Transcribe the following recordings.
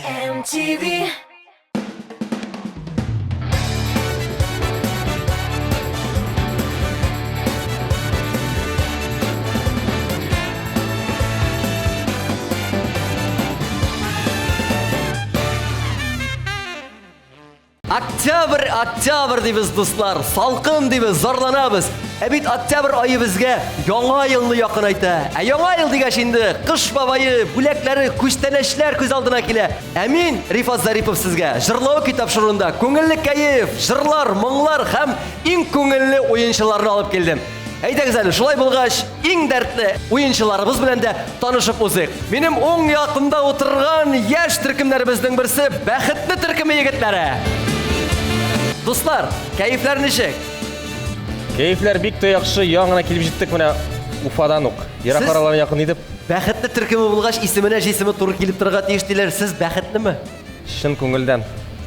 MTV. Октябрь, октябрь дибез, дуслар. Салкын дибез, зарланабыз. Ә бит октябрь ае безгә яңа елны якынайта. Ә яңа ел дигәч инде кыш бабае, бүләкләре, күчтәнәчләр күз алдына килә. Ә мин, Рифат Зарипов сезгә җырлау китапшыруында күңелле кәеф, җырлар, моңлар һәм иң күңелле уенчыларны алып килдем. Әйдәгез әле, шулай булгач, иң дәртле уенчыларыбыз белән дә танышып узыйк. Минем уң якымда утырган яшь төркемнәребезнең берсе Бәхетле төркеме егетләре. Дуслар, кәефләр ничек? Кәефләр бик тә яхшы, яңа гына килеп җиттек менә Уфадан ук. Ерак араларны якын итеп. Бәхетле төркеме булгач, исеменә җисеме туры килеп торырга тиеш диләр. Сез бәхетлеме? Чын күңелдән.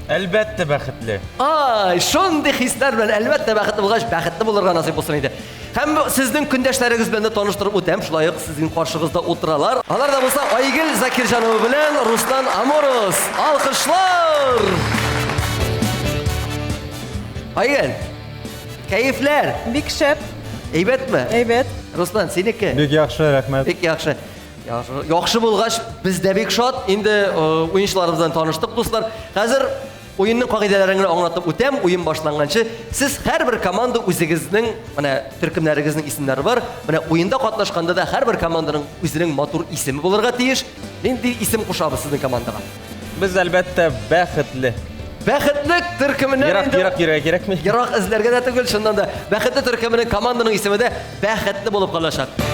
Әлбәттә бәхетле. Ай, шундый хисләр белән әлбәттә бәхетле булгач, бәхетле булырга насыйп булсын иде. Һәм сезнең көндәшләрегез белән дә таныштырып үтәм, шулай ук сезнең каршыгызда утыралар. Алар да булса Айгөл Закирҗанова белән Руслан Амурус. Алкышлар! Айгөл, кәефләр? Бик шәп. Әйбәтме? Әйбәт. Руслан, синеке? Бик яхшы, рәхмәт. Бик яхшы. Яхшы, яхшы булгач, без дә бик шат. Инде э, уенчыларыбыз белән таныштык, дуслар. Хәзер уенның кагыйдәләрен генә аңлатып үтәм. Уен башланганчы, сез һәрбер команда үзегезнең менә төркемнәрегезнең исемнәре бар. Менә уенда катнашканда да һәрбер команданың үзенең матур исеме булырга тиеш. Нинди исем кушабыз сезнең командага? Без әлбәттә бәхетле. Бәхетле төркеменнән Ерак, инде ерак йөрергә кирәкми. Ерак эзләргә дә түгел, чыннан да. Бәхетле төркеменең команданың исеме дә Бәхетле булып калачак.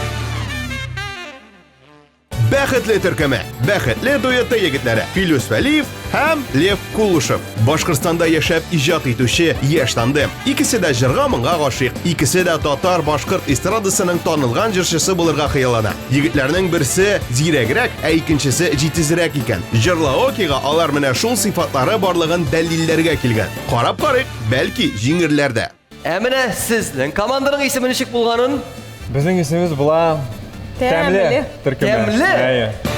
Бәхетле төркеме. Бәхетле дуэты егетләре Филүс Вәлиев һәм Лев Кулушев. Башкортстанда яшәп иҗат итүче яшь тандем. Икесе дә җырга-моңга гашыйк. Икесе дә татар-башкорт эстрадасының танылган җырчысы булырга хыяллана. Егетләрнең берсе зирәгрәк, ә икенчесе җитезрәк икән. Җырлаокига алар менә шул сыйфатлары барлыгын дәлилләргә килгән. Карап карыйк, бәлки җиңерләр дә. Ә менә сезнең команданың исеме ничек булганын? Безнең исемебез була Тәмле төркеме. Тәмле? Әйе.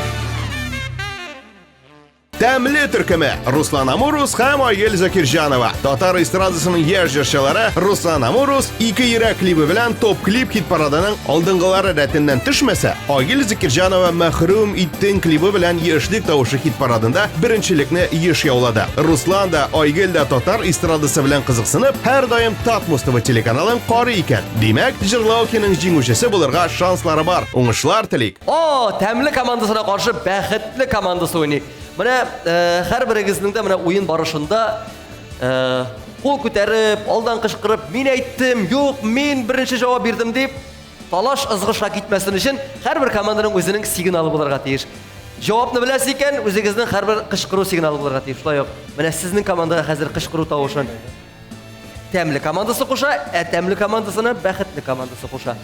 Тәмле төркеме Руслан Амурус һәм Айгөл Закирҗанова. Татар эстрадасының яшь җырчылары Руслан Амурус Ике йөрәк клибы белән топ-клип хит-парадының алдынгылары рәтеннән төшмәсә, Айгөл Закирҗанова Мәхрүм иттең клибы белән Яшьлек тавышы хит-парадында беренчелекне еш яулады. Руслан да, Айгөл дә татар эстрадасы белән кызыксынып, һәрдаим Татмус ТВ телеканалын карый икән. Димәк, Җырлаукиның җиңүчесе булырга шанслары бар. Уңышлар телик! О, тәмле командасына каршы бәхетле командасы уйный. Менә э, һәрберегезнең дә менә уен барышында э, кул күтәреп, алдан кычкырып, мин әйттем, юк, мин беренче җавап бирдем дип, талаш ызгышка китмәсен өчен һәрбер команданың үзенең сигналы булырга тиеш. Җавапны беләсез икән, үзегезнең һәрбер кычкыру сигналы булырга тиеш. Шулай ук менә сезнең командага хәзер кычкыру тавышын Тәмле командасы куша, ә тәмле командасына бәхетле командасы куша.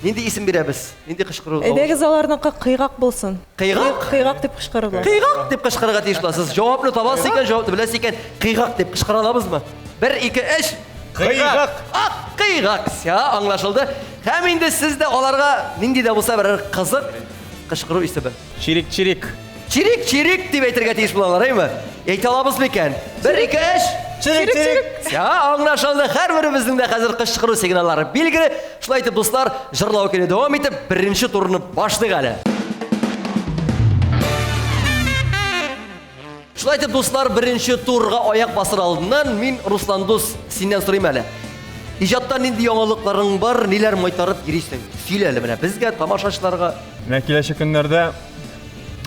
Нинди исем бирәбез? Нинди кычкыру? Әйдәгез аларныкы кыйгак булсын. Кыйгак? Кыйгак дип кычкырырлар. Кыйгак дип кычкырырга тиеш буласыз. Җавапны табасыз икән, җавапны беләсез икән, кыйгак дип кычкыра алабызмы? Бер, ике, өч. Кыйгак! Ак, кыйгак. Ся, аңлашылды. Һәм инде сез дә аларга нинди дә булса берәр кызык кычкыру исеме. Чирик-чирик. Чирик, чирик дип әйтергә тиеш булалар, әйме? Әйтә алабыз микән? Бер, ике, өч. Чирик, чирик. Я, аңлашылды. Һәрберебезнең дә хәзер кычкыру сигналлары билгеле. Шулай итеп, дуслар, җырлау көне дәвам итеп, беренче турны башлыйк әле. Шулай итеп, дуслар, беренче турга аяк басыр алдыннан мин, Руслан дус, синнән сорыйм әле. Иҗатта нинди яңалыкларың бар, ниләр майтарып йөрисең? Сөйлә әле менә безгә, тамашачыларга. Менә киләчәк көннәрдә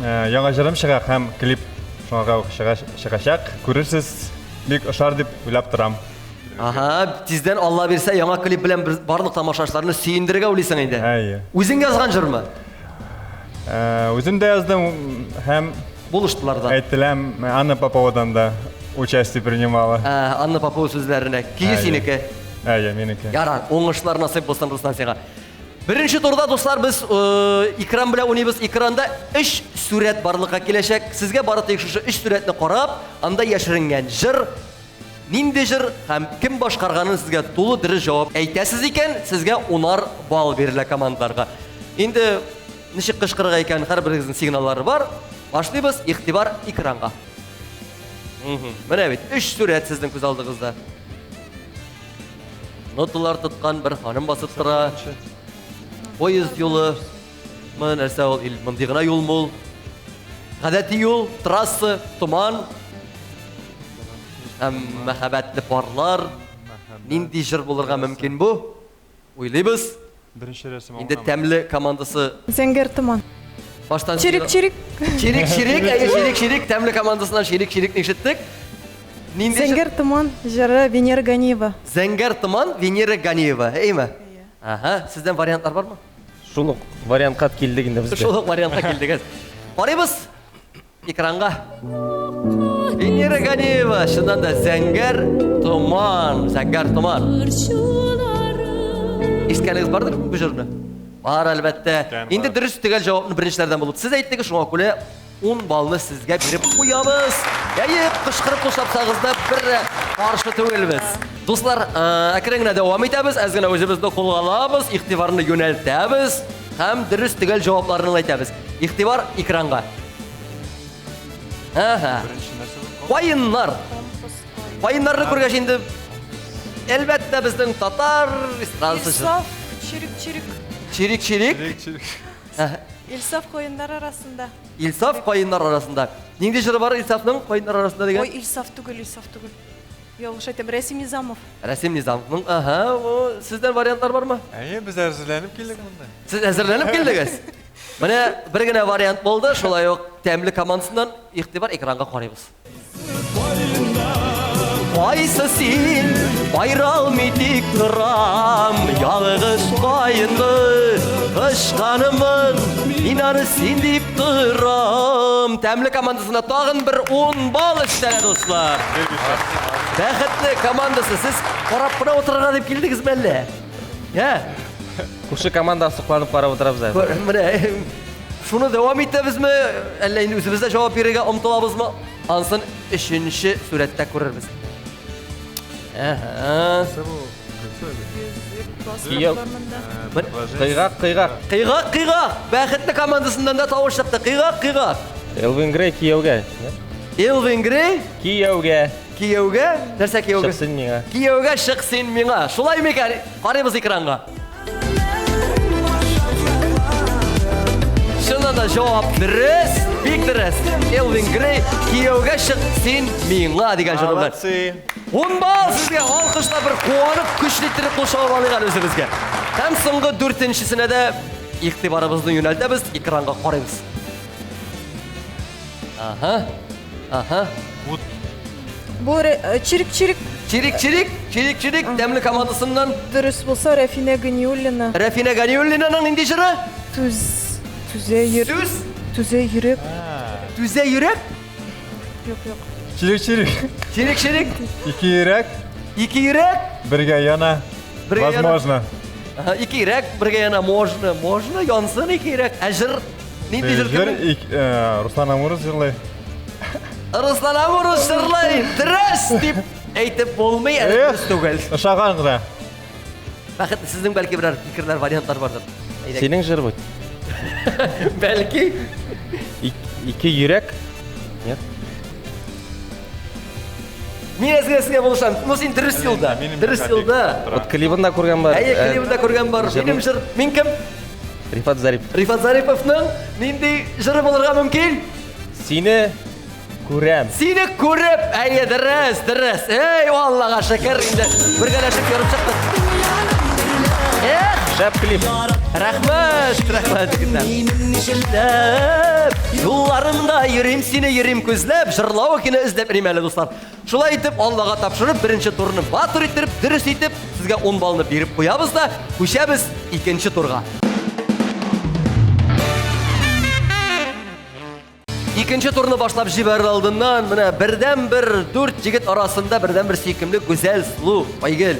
Э, яңа җырым чыга һәм клип шуңа ук чыгачак. Күрерсез, бик ошар дип уйлап торам. Ага, тиздән Алла бирсә, яңа клип белән без барлык тамашачыларны сөендерергә уйлыйсың инде. Әйе. Үзең язган җырмы? Э, үзем дә яздым һәм булыштылар да. Әйттеләм, Анна Поповадан да участие принимала. Ә, Анна Попова сүзләренә. Көе синеке. Әйе, минеке. Ярар, уңышлар насыйп булсын, Руслан сиңа. Беренче турда, дуслар, без э, экран белән уйныйбыз. Экранда өч сурәт барлыкка киләчәк. Сезгә бары тик шушы өч сурәтне карап, анда яшеренгән җыр, нинди җыр һәм кем башкарганын сезгә тулы дөрес җавап әйтәсез икән, сезгә унар балл бирелә командаларга. Инде ничек кычкырырга икән, һәрберегезнең сигналлары бар. Башлыйбыз, игътибар экранга. Менә бит, өч сурәт сезнең күз алдыгызда. Ноталар тоткан бер ханым басып тора. Поезд юлы. Мы нәрсә ул, ил мондый гына юлмы ул? Гадәти юл, трасса, томан. Һәм мәхәббәтле парлар. Нинди җыр булырга мөмкин бу? Уйлыйбыз. Беренче рәсем Инде тәмле командасы. Зәңгәр томан. Баштан Чирик, чирик. Чирик, чирик, әйе, чирик, чирик. Тәмле командасыннан чирик, чирикне ишеттек. Нинди җыр? Зәңгәр томан җыры Венера Ганиева. Зәңгәр томан Венера Ганиева, әйеме? Ага, сездән вариантлар бармы? Шул ук вариантка килдек инде без. Шул ук вариантка килдегез. Карыйбыз экранга. Венера Ганиева, чыннан да зәңгәр томан, зәңгәр томан. Ишеткәнегез бардыр бу җырны? Бар, әлбәттә. Инде дөрес төгәл җавапны беренчеләрдән булып сез әйттегез, шуңа күрә 10 баллны сезгә биреп куябыз. Әйе, кычкырып кул чапсагыз да бер дә каршы түгелбез. Дуслар, э, әкрен генә дәвам итәбез, әз генә үзебезне кулга алабыз, игътибарны юнәлтәбез һәм дөрес төгәл җавапларны әйтәбез. Игътибар экранга. Ага. Каеннар. Каеннарны күргәч инде әлбәттә безнең татар эстрадасы. Илсаф, чирик-чирик. Чирик-чирик. Чирик. Илсаф каеннар арасында. Илсаф каеннар арасында. Нинди җыры бар Илсафның каеннар арасында дигән? Ой, Илсаф түгел, Илсаф түгел. Ялгыш әйтәм, Рәсим Низамов. Рәсим Низамовның, аһа, о, сездән вариантлар бармы? Әйе, без әзерләнеп килдек монда. Сез әзерләнеп килдегез? Менә бер генә вариант булды, шулай ук тәмле командасыннан игътибар экранга карыйбыз. Кайсы син, айралмый тик торам, ялгыз каенды, кычканымын, мин аны син дип торам. Тәмле командасына тагын бер 10 балл өстәлә, дуслар. Бәхетле командасы, сез карап кына утырырга дип килдегезме әллә? Ә? Күрше команда сокланып карап утырабыз әле. Менә шуны дәвам итәбезме, әллә инде үзебез дә җавап бирергә омтылабызмы? Ансын өченче сурәттә күрербез. Әһә. Кияү. Кыйгак, кыйгак. Кыйгак, кыйгак. Бәхетле командасыннан да тавыш чыкты. Кыйгак, кыйгак. Элвин Грей кияүгә. Элвин Грей Кияүгә. кияүгә, нәрсә кияүгә? Чык син миңа. Кияүгә чык син миңа. Шулай микән? Карыйбыз экранга. Чыннан да җавап дөрес, бик дөрес. Элвин Грей кияүгә чык син миңа дигән җыры белән. Молодцы. 10 балл сезгә алкышлап бер куанып көчле иттереп кул чабып алыйк әле үзебезгә. Һәм соңгы дүртенчесенә дә игътибарыбызны юнәлтәбез, экранга карыйбыз. Ага. Ага. Ут. Бу чирик-чирик. Чирик-чирик, чирик-чирик, тәмле командасыннан. Дөрес булса, Рәфинә Ганиуллина. Рәфинә Ганиуллинаның нинди җыры? Түз, түзә йөрәк. Түз? Түзә йөрәк. Түзә йөрәк? Юк, юк. Чирик-чирик. Чирик-чирик. Ике йөрәк. Ике йөрәк. Бергә яна. Бергә яна. Возможно. Ага, ике йөрәк бергә яна. Можно, можно янсын ике йөрәк. Ә җыр нинди җыр? Җыр Руслан Амуров җырлый. Руслан Амуров җырлый. Дөрес дип әйтеп булмый, әле дөрес түгел. Ошаган гына. Бәхет, сезнең бәлки берәр фикерләр, вариантлар бардыр. Әйдә. Синең җыр бу. Бәлки. Ике йөрәк. Нет. Мин әзгә сезгә булышам. Ну син дөрес юлда. Дөрес юлда. Вот клибын да күргән бар. Әйе, клибын да күргән бар. Минем җыр. Мин кем? Рифат Зарипов. Рифат Зариповның нинди җыры булырга мөмкин? Сине күрәм. Сине күреп, әйе, дөрес, дөрес. Эй, Аллага шөкер, инде бергәләшеп йөреп чыктык. Эх, шәп клип. Рәхмәт, рәхмәт, егетләр. Юлларымда йөрим сине, йөрим күзләп, җырлау кине эзләп йөрим әле, дуслар. Шулай итеп, Аллага тапшырып, беренче турны батыр иттереп, дөрес итеп, сезгә 10 баллны биреп куябыз да, күчәбез икенче турга. Икенче турны башлап җибәрер алдыннан, менә бердән-бер дүрт егет арасында бердән-бер сөйкемле гүзәл сылу Айгөл.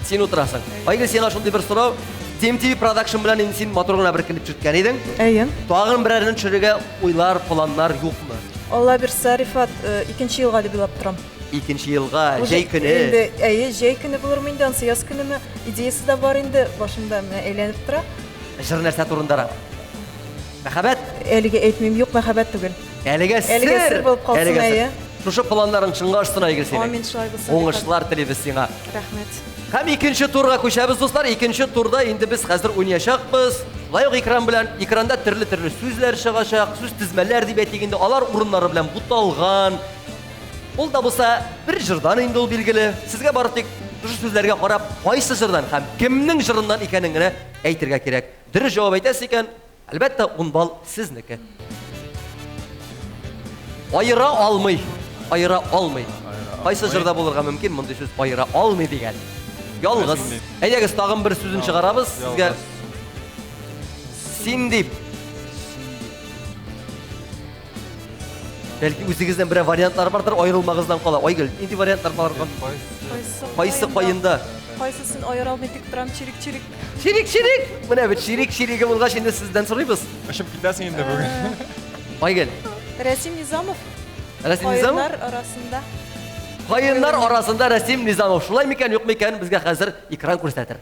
Син утырасың. Айгөл, сиңа шундый бер сорау. Team TV Production белән инде син матур гына бер клип төшерткән идең. Әйе. Тагын берәрен төшерергә уйлар, планнар юкмы? Алла бирсә, Рифат, икенче елга дип уйлап торам. Икенче елга, җәй көне. Инде, әйе, җәй көне булырмы инде, ансы яз көнеме? Идеясы да бар инде, башымда менә әйләнеп тора. Җыр нәрсә турындарак? Мәхәббәт? Әлегә әйтмим, юк, мәхәббәт түгел. Әлегә сер. Әлегә сер булып калсын, Әлегә сер. әйе. Шушы планнарың чынга ашсын, Айгөл синең. Амин, шулай булсын. Уңышлар телибез сиңа. Рәхмәт. Һәм икенче турга күчәбез, дуслар. Икенче турда инде без хәзер уйнаячакбыз. Шулай ук экран белән. Экранда төрле-төрле сүзләр чыгачак, сүз тезмәләр дип әйтик инде, алар урыннары белән буталган. Ул да булса бер җырдан инде ул билгеле. Сезгә бары тик шушы сүзләргә карап, кайсы җырдан һәм кемнең җырыннан икәнен генә әйтергә кирәк. Дөрес җавап әйтәсез икән, әлбәттә, 10 балл сезнеке. Аера алмый. Аера алмый. Кайсы җырда булырга мөмкин мондый сүз аера алмый дигән? Ялгыз. Әйдәгез, тагын бер сүзен чыгарабыз сезгә. Син дип. Бәлки үзегездән берәр вариантлар бардыр, аерылмагыздан кала. Айгөл, нинди вариантлар бар? Кайсы Кайсы каенда? Кайсысын аера алмый тик торам, чирик-чирик. Чирик-чирик! Менә бит чирик-чириге булгач, инде сездән сорыйбыз. Очып китәсең инде бүген. Айгөл. Рәсим Низамов. Рәсим Низамов? Каеннар арасында. Каеннар арасында Рәсим Низамов. Шулай микән, юк микән, безгә хәзер экран күрсәтер.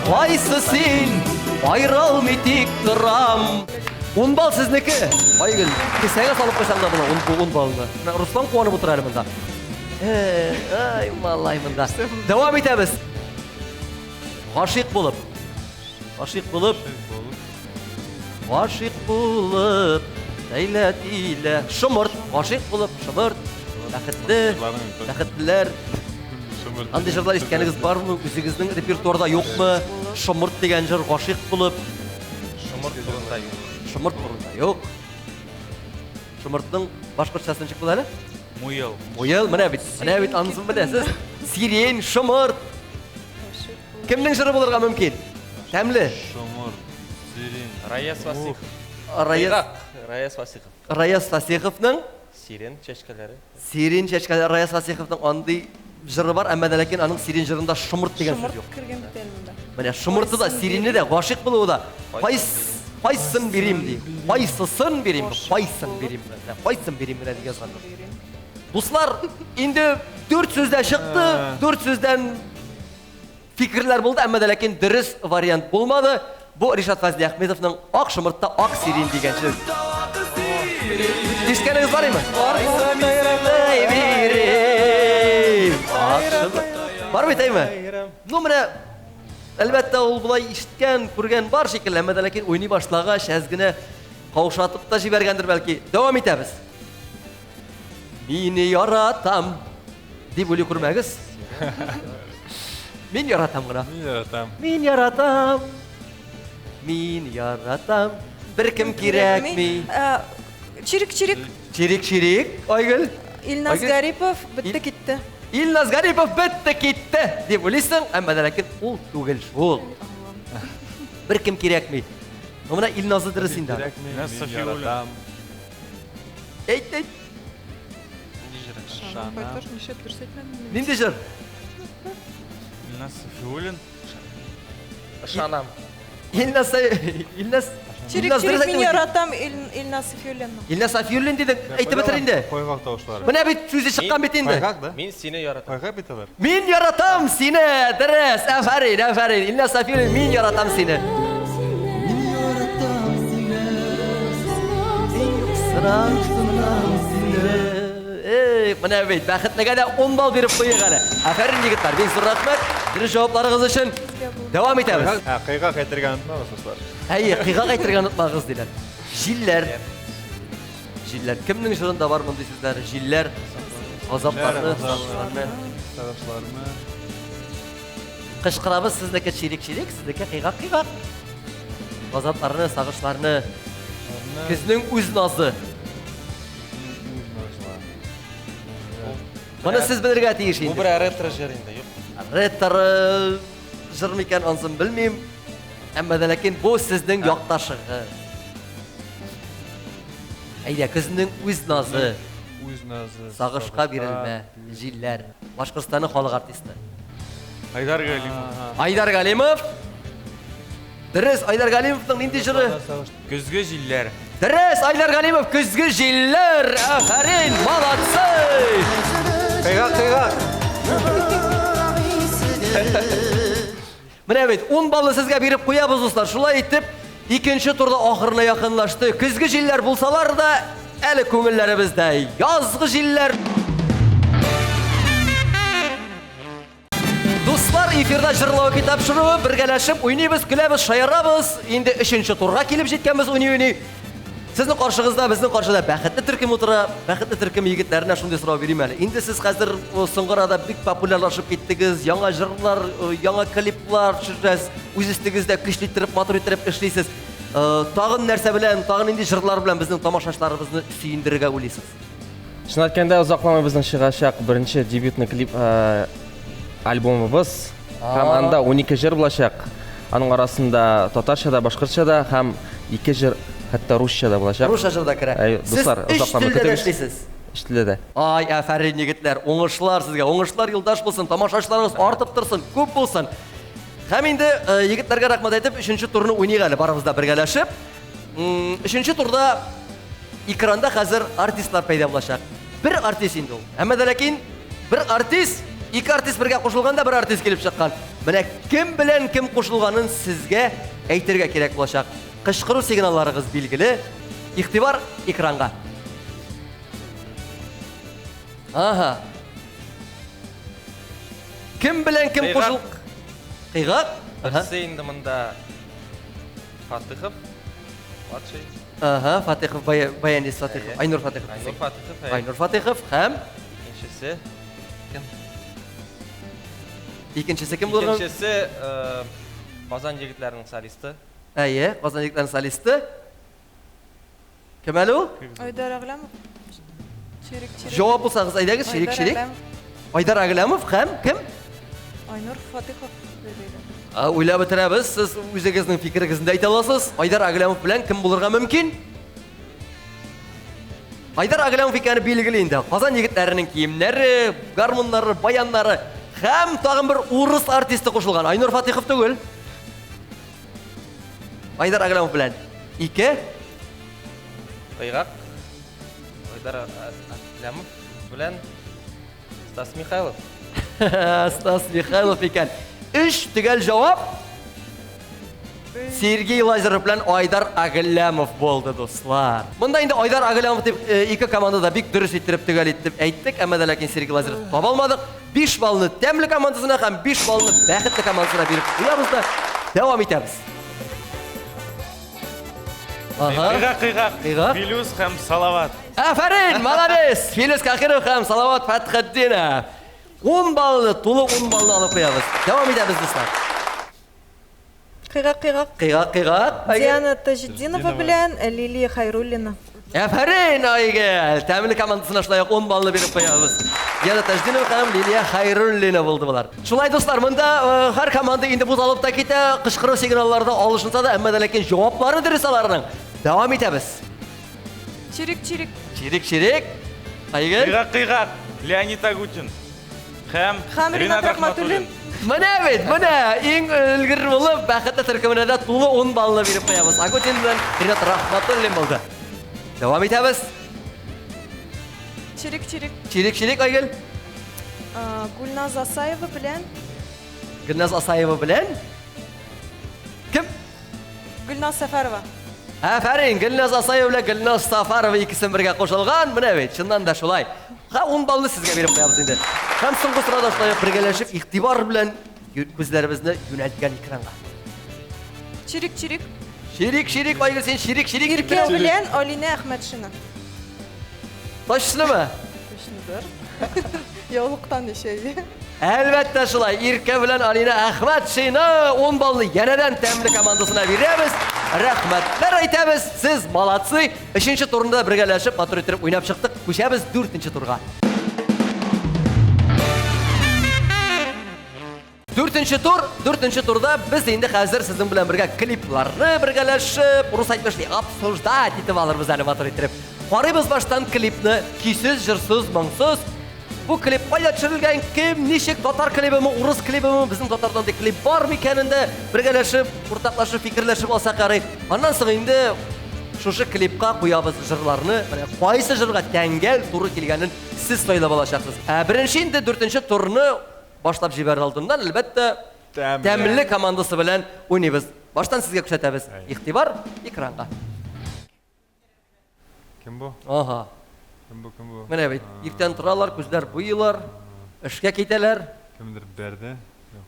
Кайсы син, аерылмый тик торам. Ун балл сезнеке. Айгөл, кесәгә салып куйсаң да була, ун, ун баллны. Менә Руслан куанып утыра әле монда. Э, ай, малай монда. Дәвам итәбез. Гашыйк булып. Гашыйк булып. Гашыйк булып, ләйлә тилә. Шомырт, гашыйк булып, шомырт. Бәхетле, бәхетлеләр. Андый җырлар ишеткәнегез бармы? Үзегезнең репертуарда юкмы? Шомырт дигән җыр, гашыйк булып. Шомырт турында юк. Шомырт турында юк. Шомыртның башкортчасы ничек була әле? Муел. Муел, менә бит, менә бит анысын беләсез. Сирень, шомырт. Кемнең җыры булырга мөмкин? Тәмле. Шомырт, сирень. Раяз Васихов. Раяз, Раяз Васихов. Раяз Фасиховның Сирень чәчкәләре. Сирень чәчкәләре Раяз Фасиховның андый җыры бар, әмма дә ләкин аның сирень җырында шомырт дигән сүз Шомырт юк. кергән бит әле монда. Менә шомырты да, сирене дә, гашыйк булуы да. Кайс кайсын бирим ди. Кайсысын бирим, кайсын бирим. Менә кайсын бирим менә дип язган. Дуслар, инде дүрт сүз дә чыкты, дүрт сүздән фикерләр булды, әмма дә ләкин дөрес вариант булмады. Бу Ришат Фазлиәхмедовның Ак шомыртта ак сирень дигән сүз. Ишеткәнегез бар име? Бар бит, әйме? Ну, менә әлбәттә ул болай ишеткән, күргән бар шикелле, әмма дә ләкин уйный башлагач, әз генә каушатып та җибәргәндер бәлки. Дәвам итәбез. Мине яратам дип уйлый күрмәгез. Мин яратам гына. Мин яратам. Мин яратам. Мин яратам. Беркем кирәкми. Чирик-чирик. Чирик-чирик, Айгөл. Илназ Айгөл. Гарипов бетте китте. Илназ Гарипов бетте китте дип уйлыйсың, әмма дә ләкин ул түгел шул. Беркем кирәкми. Ну менә Илназы дөрес инде. Кирәкми, Илназ мин Сафиуллин. яратам. Әйт, әйт. Кайтыш нишләп дөрес әйтмәдем мин? Нинди җыр? Илназ Сафиуллин. Ышанам. Илназ Илназ Чирик чирик мин яратам Илназ Сафиуллинны. Илназ Сафиуллин дидең, әйтеп бетер инде. Кайгак тавышлары. Менә бит сүзе чыккан бит инде. Кайгак да? Мин сине яратам. Кайгак бит алар. Мин яратам сине, дөрес, афәрин, афәрин. Илназ Сафиуллин, мин яратам сине. Мин яратам сине. Мин юксынам сине. Эй, менә бит, бәхетлегә дә 10 балл биреп куйыйк әле. Афәрин, егетләр, бик зур рәхмәт. Дөрес җавапларыгыз өчен. Дәвам итәбез. Ә, кыйгак әйтергә онытмагыз, дуслар. Әйе, кыйгак әйтергә онытмагыз диләр. Җилләр. Җилләр. Кемнең җырында бар мондый сүзләр? Җилләр. Газапларны, сагышларны. Сагышларны. Кычкырабыз сезнеке чирик-чирик, сезнеке кыйгак-кыйгак. Газапларны, сагышларны. Көзнең үз назы. Моны сез белергә тиеш Бу инде. бер ретро җыр инде, юк. Ретро җыр микән, ансын белмим. Әмма дә ләкин бу сезнең якташыгыз. Әйдә, көзнең үз назы. Үз назы. Сагышка бирелмә, җилләр. Башкортстанның халык артисты. Айдар Галимов. Айдар Галимов. Дөрес, Айдар Галимовның нинди җыры? Көзге җилләр. Дөрес, Айдар Галимов, Көзге җилләр. Афәрин, молодцы! Кыйгак, кыйгак. Менә бит, 10 баллы сезгә биреп куябыз, дуслар. Шулай итеп, Икенче турда ахырына якынлашты. Көзге җилләр булсалар да, әле күңелләребездә язгы җилләр. Дуслар, эфирда җырлау китапшыруы, бергәләшеп уйныйбыз, көләбез, шаярабыз. Инде өченче турга килеп җиткәнбез уйный-уйный. Сезнең каршыгызда, безнең каршыда бәхетле төркем утыра. Бәхетле төркем егетләренә шундый сорау бирим әле. Инде сез хәзер соңгы арада бик популярлашып киттегез, яңа җырлар, яңа клиплар төшерәсез, үз өстегездә көчле иттереп, матур иттереп эшлисез. Тагын нәрсә белән, тагын нинди җырлар белән безнең тамашачыларыбызны сөендерергә уйлыйсыз? Чын әйткәндә, озакламый безнең чыгачак беренче дебютный клип альбомыбыз. Һәм анда 12 җыр булачак. Аның арасында татарча да, башкортча да һәм ике җыр хәтта русча да булачак. Русча җыр да керә. Дуслар, озакламый көтегез. Сез өч телдә дә эшлисез. Өч телдә дә. Ай, афәрин, егетләр, уңышлар сезгә, уңышлар юлдаш булсын, тамашачыларыгыз артып торсын, күп булсын. Һәм инде егетләргә рәхмәт әйтеп, өченче турны уйныйк әле барыбыз да бергәләшеп. Өченче турда экранда хәзер артистлар пәйда булачак. Бер артист инде ул. Әмма дә ләкин бер артист, ике артист бергә кушылганда бер артист килеп чыккан. Менә кем белән кем кушылганын сезгә әйтергә кирәк булачак. Кычкыру сигналларыгыз билгеле. Игътибар экранга. Ага. Кем белән кем кушыл... Кыйгак? Берсе инде монда Фатыхов, младший. Ага, Фатыхов, баянист Фатыхов, Айнур Фатыхов. Айнур Фатыхов. Айнур Фатыхов һәм икенчесе кем? Икенчесе кем булган? Икенчесе э, Казан егетләренең солисты. Әйе, Казан егетләренең солисты. Кем әле ул? Айдар Әгъләмов. Чирик чирик. Җавап булсагыз, әйдәгез, чирик чирик. Айдар Әгъләмов һәм кем? Айнур Фатыхов диде. Уйлап бетерәбез, сез үзегезнең фикерегезне дә әйтә аласыз. Айдар Әгъләмов белән кем булырга мөмкин? Айдар Әгъләмов икәне билгеле инде. Казан егетләренең киемнәре, гармуннары, баяннары һәм тагын бер урыс артисты кушылган. Айнур Фатыхов түгел. Айдар Әгъләмов белән. Ике. Кыйгак. Айдар Әгъләмов белән Стас Михайлов. Стас Михайлов икән. Өч төгәл җавап. Сергей Лазарев белән Айдар Әгъләмов булды, дуслар. Монда инде Айдар Әгъләмов дип э, ике команда да бик дөрес иттереп төгәл итеп әйттек, әмма дә ләкин Сергей Лазарев таба алмадык. 5 баллны Тәмле командасына һәм 5 баллны Бәхетле командасына биреп куябыз да дәвам итәбез. Ага. Кыйгак, кыйгак. Кыйгак. Филүс һәм Салават. Афәрин, молодец! Филүс Кахиров һәм Салават Фәтхетдинов. 10 баллны, тулы 10 баллны алып куябыз. Дәвам итәбез, дуслар. Кыйгак, кыйгак. Кыйгак, кыйгак. Диана Таҗетдинова белән Лилия Хайруллина. Афәрин, Айгөл! Тәмле командасына шулай ук 10 баллны биреп куябыз. Диана Таҗетдинова һәм Лилия Хайруллина булды болар. Шулай, дуслар, монда э, һәр команда инде бузалып та китә, кычкыру сигналлары да алышынса да, әмма дә ләкин җаваплары дөрес аларның. Дәвам итәбез. Чирик, чирик. Чирик, чирик. Айгөл? Кыйгак, кыйгак. Леонид Агутин. Һәм, Һәм Ринат Рахматуллин. Менә бит, менә иң өлгер булып бәхетле төркеменә дә тулы 10 баллны биреп куябыз. Агутин белән Ринат Рахматуллин булды. Дәвам итәбез. Чирик, чирик. Чирик, чирик, Айгөл. Гульназ Асаева белән. Гульназ Асаева белән. Кем? Гөлназ Сәфәрова. Афәрин, Гөлназ Асаева белән Гөлназ Сафарова икесен бергә кушылган. Менә бит, чыннан да шулай. Ха, 10 баллны сезгә биреп куябыз инде. Һәм соңгы сорада шулай ук бергәләшеп, игътибар белән күзләребезне юнәлткән экранга. Чирик, чирик. Чирик, чирик, Айгөл, син чирик, чирик дип Иркә белән Алинә Әхмәтшина. Точнымы? Точныдыр. Яулыктан ничә? Әлбәттә шулай, Иркә белән Алина Әхмәтшина 10 баллы янәдән тәмле командасына бирәбез. Рәхмәтләр әйтәбез, сез молодцы. Өченче турында бергәләшеп матур итеп уйнап чыктык. Күчәбез дүртенче турга. Дүртенче тур, дүртенче турда без инде хәзер сезнең белән бергә клипларны бергәләшеп, рус әйтмешли, обсуждать итеп алырбыз әле матур итеп. Карыйбыз баштан клипны, көйсез, җырсыз, моңсыз. Бу клип кайда төшерелгән, кем, ничек, татар клибымы, урыс клибымы, безнең татардан андый клип бар микәнен дә бергәләшеп, уртаклашып, фикерләшеп алсак ярый. Аннан соң инде шушы клипка куябыз җырларны, менә кайсы җырга тәңгәл туры килгәнен сез сайлап алачаксыз. Ә беренче инде дүртенче турны башлап җибәрер алдыннан, әлбәттә, Тәмле командасы белән уйныйбыз. Баштан сезгә күрсәтәбез. Игътибар экранга. Кем бу? Ага. Кем бу, кем бу? Менә бит, иртән торалар, күзләр буйыйлар, эшкә китәләр. Кемдер бәрде.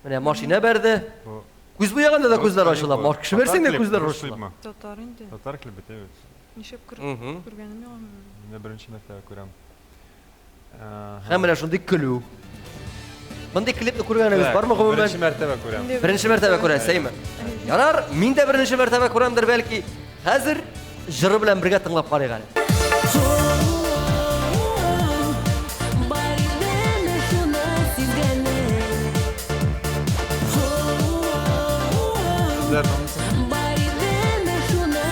Менә машина бәрде. Бу Күз буяганда да күзләр ачыла. Бу Кеше бәрсәң дә татар күзләр клип, ачыла. клипмы? Татар инде. Татар клибы бит. Нишләп Мгм. күргәнем юк. Менә беренче мәртәбә күрәм. Һәм менә шундый көлү. Мондый клипны күргәнегез бармы гомумән? Беренче мәртәбә күрәм. Беренче мәртәбә күрәсез, әйме? Ярар, мин дә беренче мәртәбә күрәмдер бәлки. Хәзер җыры белән бергә тыңлап карыйк әле.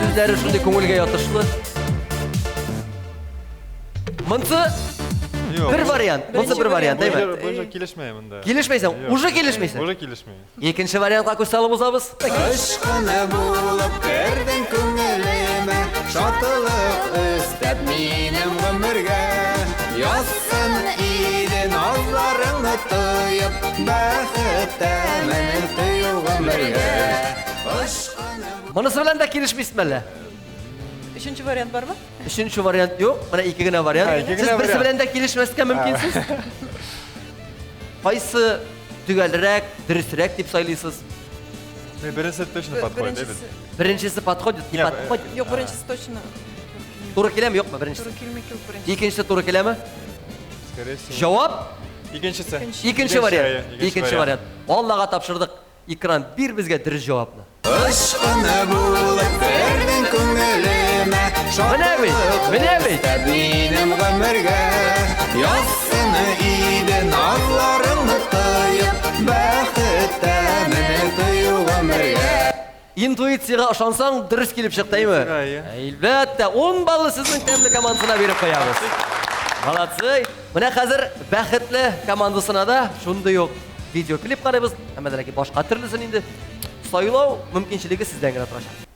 Сүзләре шундый күңелгә ятышлы. Монсы бер вариант, монсы бер вариант, әйме? Бу җыр килешмәй монда. Килешмәйсең, уже килешмәйсең. Уже килешмәй. Икенче вариантка күз салып узабыз. Ышкыны булып кердең күңелемә, шатлык өстәп минем гомергә. Язсын иде назларыңны тоеп, бәхет тәмен тою гомергә. Ышкыны Монысы белән дә килешмисезме әллә? Өченче вариант бармы? Өченче вариант юк, менә ике генә вариант. Һа, ике Сез генә берсе вариант. белән дә килешмәскә мөмкинсез. Кайсы төгәлрәк, дөресрәк дип сайлыйсыз? Беренчесе точно подходит, әйбәт. Беренчесе. Беренчесе подходит, не Нет, подходит. Юк, беренчесе точно. Туры киләме, юкмы беренчесе? Туры килми кебек беренчесе. Икенчесе туры киләме? Скорее всего. Җавап Икенчесе. икенче вариант. Икенче Икенче вариант. Аллага тапшырдык. Экран бир безгә дөрес җавапны. Ышкыны булып кердең күңелемә, Менә бит, менә бит. өстәп минем гомергә. Язсын иде назларыңны тоеп, бәхет тәмен тою гомергә. Интуициягә ышансаң, дөрес килеп чыкты, әйме? Әйе. Әлбәттә, 10 баллы сезнең тәмле командасына биреп куябыз. Молодцы. Менә хәзер бәхетле командасына да шундый ук видеоклип карыйбыз. Әмма ләкин башка төрлесен инде. Сайлау мөмкинчелеге сездән генә торачак.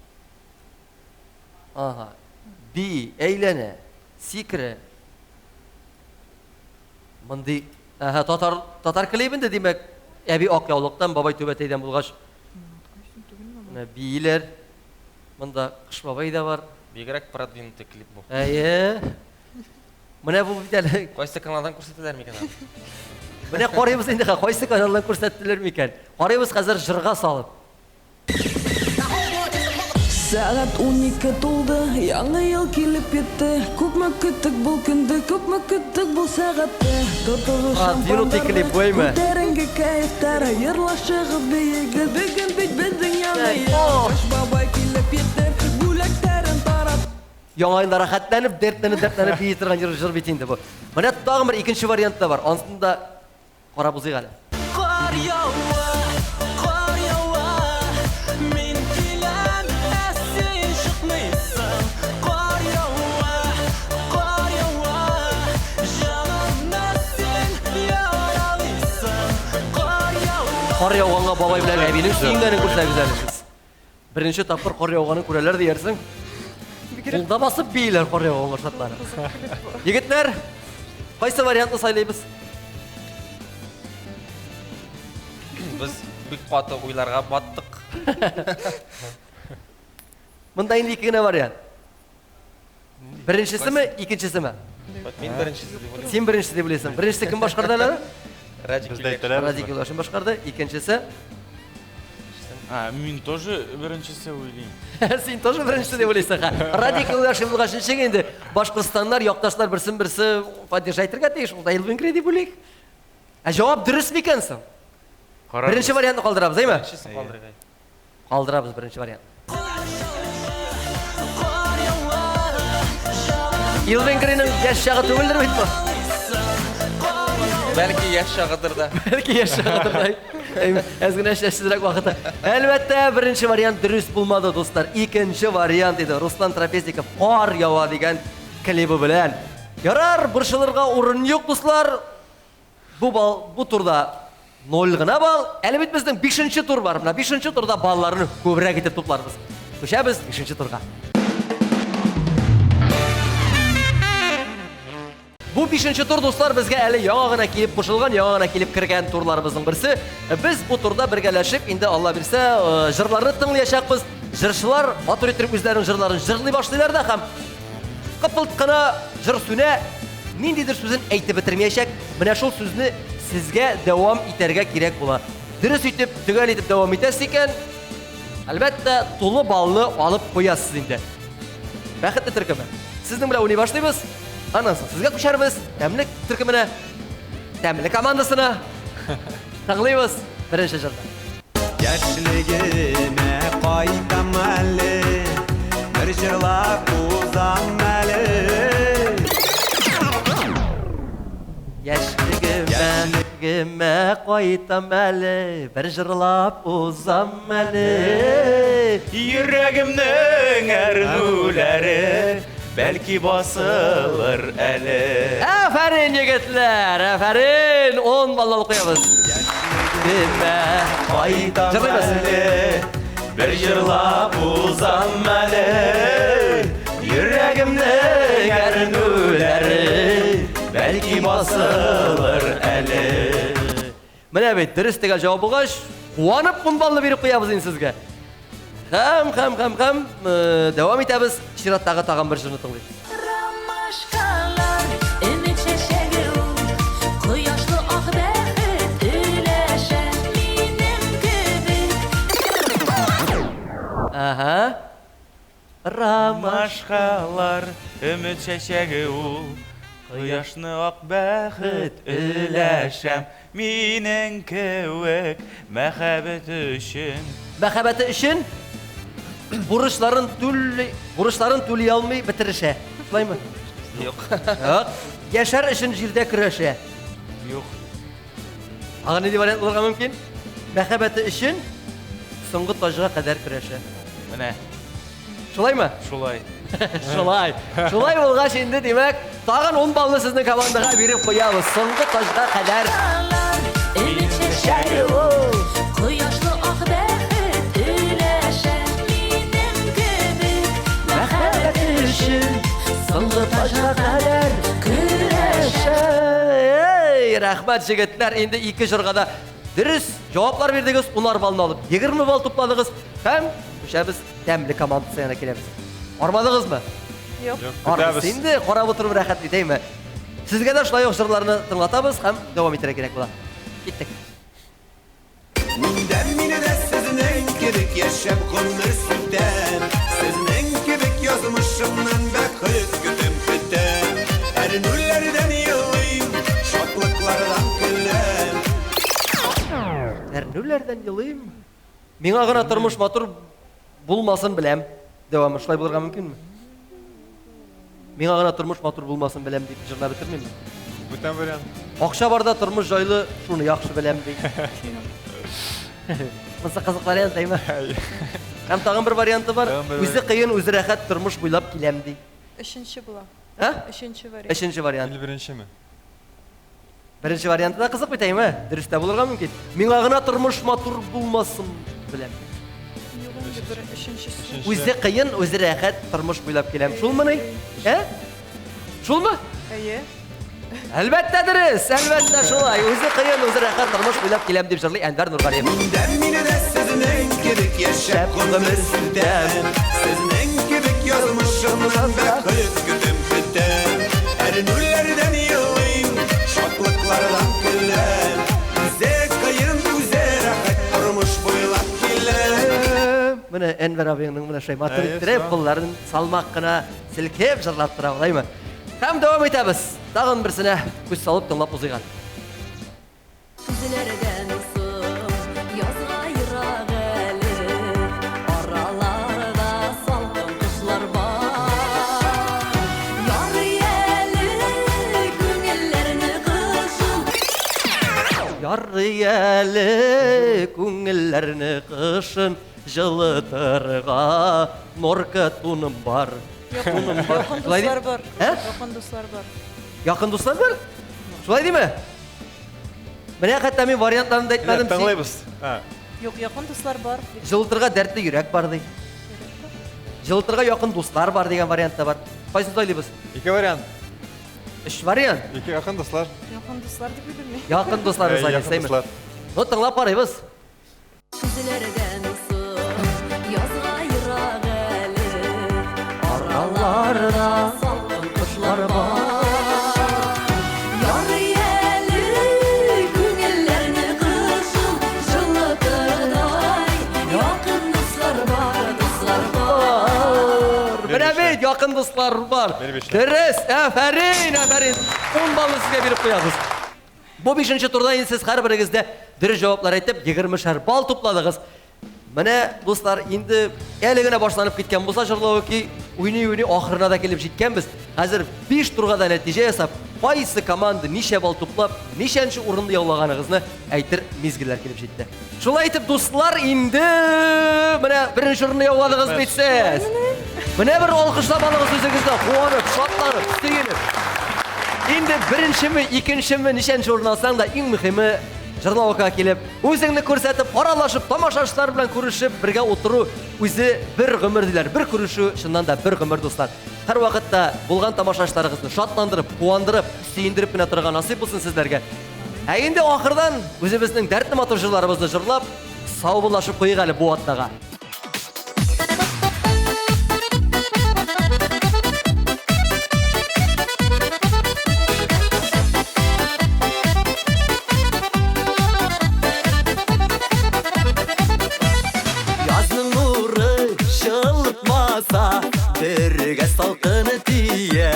Ага. Би, әйләнә, сикерә. Мондый, әһә, татар татар клибы инде, димәк, әби ак яулыктан, бабай түбәтәйдән булгач. Менә бииләр. Монда Кыш бабай да бар. Бигрәк продвинутый клип бу. Әйе. Менә бу бит әле. Кайсы каналдан күрсәтәләр микән аны? Менә карыйбыз инде, кайсы каналдан күрсәттеләр микән? Карыйбыз хәзер җырга салып. Сәгать 12 тулды, яңа ел килеп җитте. Күпме көттек бу көндә, күпме көттек бу сәгатьтә. Тотыгыз Продвинутый клип бу, әйме? Күтәренке кәефтәр, йырлашыгыз, биегез. Бүген бит безнең яңа ел. Кыш бабай килеп җитте, бүләкләрен тарат. Яңа елда рәхәтләнеп, дәртләнеп, дәртләнеп бии торган җыр, җыр бит инде бу. Менә тагын бер икенче вариант та бар. Анысын да карап узыйк әле. Кар ява, кар ява, мин киләм, ә син чыкмыйсың. Кар ява, кар ява, җанымны син яралыйсың. Кар ява. Кар яуганга бабай белән әбинең сөенгәнен күрсәгез әле сез. Беренче тапкыр кар яуганын күрәләр диярсең. Кулда басып бииләр кар яуганга шатланып. Егетләр, кайсы вариантны сайлыйбыз? Без бик каты уйларга баттык. Монда инде ике генә вариант. Беренчесеме, икенчесеме? Мин беренчесе дип уйлыйм. Син беренчесе дип уйлыйсың. Беренчесе кем башкарды әле? Радик Без дә Юлдашев. әйтәләрбезме? Радик Юлдашев башкарды. Икенчесе? А, мин тоже беренчесе уйлыйм. Син тоже беренчесе дип уйлыйсың. ха. Радик Юлдашев булгач ничек инде? Башкортстаннар, якташлар берсен берсе поддержать итәргә тиеш. Ул да Элвин Грей дип уйлыйк. Ә җавап дөрес микән соң? Карарбыз. Беренче вариантны калдырабыз, әйме? Беренчесен калдырыйк. әй. Калдырабыз беренче вариант. Элвин Грейның яшь чагы түгелдер бит бу. Бәлки яшь чагыдыр да. Бәлки яшь чагыдыр да. Әйме, әз генә чәчсезрәк вакыты. Әлбәттә, беренче вариант дөрес булмады, дуслар. Икенче вариант иде. Руслан Трапезников Кар ява дигән клибы белән. Ярар, борчылырга урын юк, дуслар. Бу бал, бу турда 0 гына балл. Әле бит безнең 5 тур бар. Менә 5 турда балларны күбрәк итеп тупларбыз. Күчәбез 5 турга. Бу Бу бишенче тур, дуслар, безгә әле яңа гына килеп кушылган, яңа гына килеп кергән турларыбызның берсе. Без бу турда бергәләшеп, инде Алла бирсә, э, җырларны тыңлаячакбыз. Җырчылар матур итеп үзләренең җырларын җырлый башлыйлар да һәм кыпылт кына җыр сүнә, ниндидер сүзен әйтеп бетермәячәк. Менә шул сүзне сезгә дәвам итәргә кирәк була. Дөрес итеп, төгәл итеп дәвам итәсез икән, әлбәттә, тулы баллны алып куясыз инде. Бәхетле төркеме. Сезнең белән уйный башлыйбыз. Аннан соң сезгә күчәрбез. Тәмле төркеменә, тәмле командасына. Тыңлыйбыз беренче җырны. Яшьлегемә кайтам әле, бер җырлап узам әле. Яшьлегемә гемә кайтам әле, бер җырлап узам әле. Йөрәгемнең әрнүләре бәлки басылыр әле. Афәрин, егетләр, афәрин! 10 балл алып куябыз. Яшьлегемә кайтам әле, бер җырлап узам әле. Йөрәгемнең әрнүләре бәлки басылыр әле. Менә бит, дөрес төгәл җавап булгач, куанып 10 баллны биреп куябыз инде сезгә. Һәм, һәм, һәм, һәм, э, дәвам итәбез. Чираттагы тагын бер җырны тыңлыйбыз. Ромашкалар, өмет чәчәге ул, Кояшлы ак бәхет өләшә минем кебек. Ага. Ромашкалар, өмет чәчәге ул, Кояшны ак бәхет өләшәм, Минең кебек мәхәббәте өчен. Мәхәббәте өчен бурычларын түли, бурычларын түли алмый бетерешә. Шулаймы? Юк. Юк. Яшәр өчен җирдә көрәшә. Юк. Тагын нинди вариант булырга мөмкин? Мәхәббәте өчен соңгы таҗга кадәр көрәшә. Менә. Шулаймы? Шулай. Шулай. Шулай булгач инде, димәк, тагын 10 баллны сезнең командага биреп куябыз. Соңгы таҗга кадәр. Өмет чәчәге ул, кояшлы ак бәхет өләшә минем кебек мәхәббәте өчен соңгы таҗга кадәр көрәшә. Эй, рәхмәт, җегетләр, инде ике җырга да дөрес җаваплар бирдегез, унар баллны алып, 20 балл тупладыгыз һәм күчәбез тәмле командасы янына киләбез. Армадыгызмы? Юк. Армыйсыз инде, карап утыру рәхәт бит, әйме? Сезгә дә шулай ук җырларны тыңлатабыз һәм дәвам итәргә кирәк була. Киттек. Мин дә, мине дә сезнең кебек яшәп гомер сүтәм. Сезнең кебек язмышымнан бәхет көтәм, көтәм. Әрнүләрдән елыйм, шатлыклардан көләм. Әрнүләрдән елыйм. Миңа гына тормыш матур булмасын беләм. Дәвамы шулай булырга мөмкинме? Миңа гына тормыш матур булмасын беләм дип җырлап бетермиме? Бүтән вариант. Акча барда тормыш җайлы, шуны яхшы беләм ди. Монысы кызык вариант, әйме? Һәм тагын бер варианты бар. Үзе кыен, үзе рәхәт тормыш буйлап киләм ди. Өченче була. Ә? Өченче вариант. Өченче вариант. Или беренчеме? Беренче варианты да кызык бит, әйме? Дөрес тә булырга мөмкин. Миңа гына тормыш матур булмасын беләм. Юк инде бер өченчесе. Үзе кыен, үзе рәхәт тормыш буйлап киләм. Шулмыни? Ә? Шулмы? Әйе. Әлбәттә дөрес, әлбәттә шулай. Үзе кыен, үзе рәхәт тормыш буйлап киләм дип җырлый Әнвәр Нургалиев. Миндә мине дә сезнең кебек яшәп гомер сүтәм. Сезнең кебек язмышымнан бәхет көтәм, көтәм. Әрнүләрдән елыйм, шатлыклардан көләм. Үзе кыен, үзе рәхәт тормыш буйлап киләм. Менә Әнвәр абыеңның менә шулай матур иттереп, кулларын салмак кына селкеп җырлап тора, алаймы? Һәм дәвам итәбез. Тагын берсенә күз салып тыңлап узыйк әле. Сүзләрдән соң язга ерак әле, араларда салкын кышлар бар. Ярый әле күңелләрне кышын. Ярый әле күңелләрне кышын җылытырга норка туным бар. Туным бар. Якын Шулай ди- дуслар бар. Ә? Якын дуслар бар. Якын дуслар бар? Шулай диме? Менә хәтта мин вариантларын да әйтмәдем. Тыңлыйбыз. Юк, якын дуслар бар. Җылытырга дәртле йөрәк бар ди. Җылытырга якын дуслар бар дигән вариант та бар. Кайсын сайлыйбыз? Ике вариант. Өч вариант. Ике якын дуслар. Якын дуслар дип уйлыйм мин. Якын дуслар, Әй, Руслан, якын сәйме? дуслар. Ну, тыңлап карыйбыз. Сүзләрдән соң язга ерак әле. Араларда салкын кышлар бар. Ярый әле күңелләрне кышын җылытырдай якын дуслар бар, дуслар бар. Менә бит, якын дуслар бар. Бер бишле. Дөрес, афәрин, афәрин. 10 баллны сезгә биреп куябыз. Бу бишенче турда инде сез һәрберегез дә дөрес җаваплар әйтеп, 20 балл тупладыгыз. Менә, дуслар, инде әле генә башланып киткән булса җырлау ки, уйный-уйный ахырына да килеп җиткәнбез. Хәзер 5 турга да нәтиҗә ясап, кайсы команда ничә балл туплап, ничәнче урынны яулаганыгызны әйтер мизгелләр килеп җитте. Шулай итеп, дуслар, инде менә беренче урынны яуладыгыз бит сез. Менә бер алкышлап алыгыз үзегезне, куанып, шатланып, сөенеп. Инде беренчеме, икенчеме, ничәнче урын алсаң да, иң мөһиме җырлауга килеп, үзеңне күрсәтеп, аралашып, тамашачылар белән күрешеп, бергә утыру үзе бер гомер диләр. Бер күрешү чыннан да бер гомер, дуслар. Һәр вакытта булган тамашачыларыгызны шатландырып, куандырып, сөендереп кенә торырга насыйп булсын сезләргә. Ә инде ахырдан үзебезнең дәртле матур җырларыбызны җырлап, саубуллашып куйыйк әле бу атнага. Язның нуры җылытмаса, бергә салкын тия.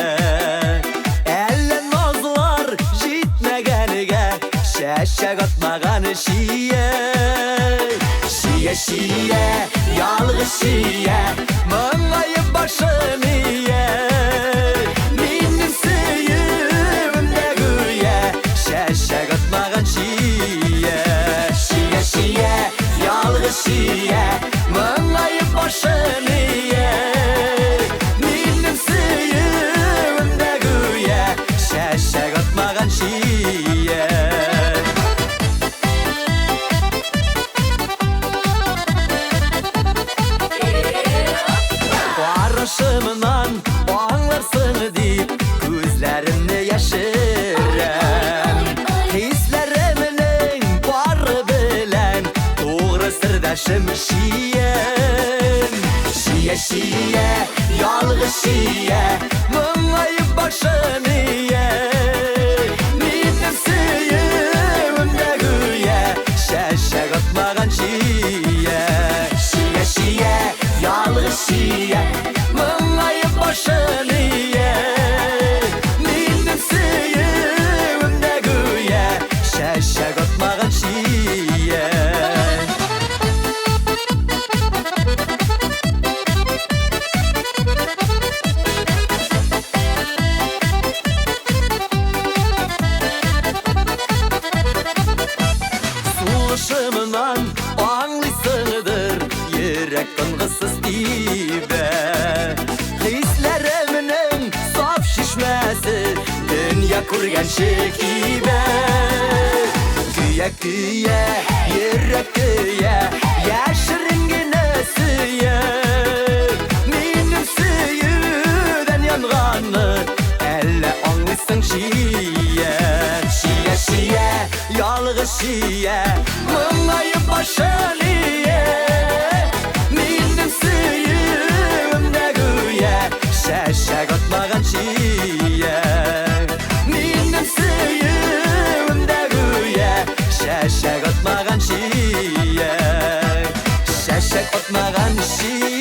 Әллә назлар җитмәгәнгә, чәчәк атмаган чия. Чия, чия, ялгыз чия, моңаеп башын ия. Минем сөюем дә гүя, чәчәк атмаган чия. Чия, чия, ялгыз чия, моңаеп башын ия. Минем сөюем дә гүя, чәчәк атмаган чия. Карашымнан аңларсың дип, күзләремне яшерәм. Хисләремнең бары белән тугры сердәшем чиям. Чия, чия, ялгыз чия, моңаеп башын ия. Минем сөюем дә гүя, чәчәк атмаган чия. Чия, чия, ялгыз чия, моңаеп башын ия. Минем сөюем дә гүя, чәчәк атмаган чия. Сулышымнан аңлыйсыңдыр, йөрәк тынгысыз тибә. Хисләремнең саф чишмәсе дөнья күргәнче кибә. Көя, көя, йөрәк көя, яшерен генә сөя. Минем сөюдән янганны әллә аңлыйсың чия. Чия, чия, ялгыз чия, моңаеп башын ия. Минем сөюем дә гүя, чәчәк атмаган чия. Минем сөюем дә гүя, чәчәк атмаган чия. Чәчәк атмаган чия.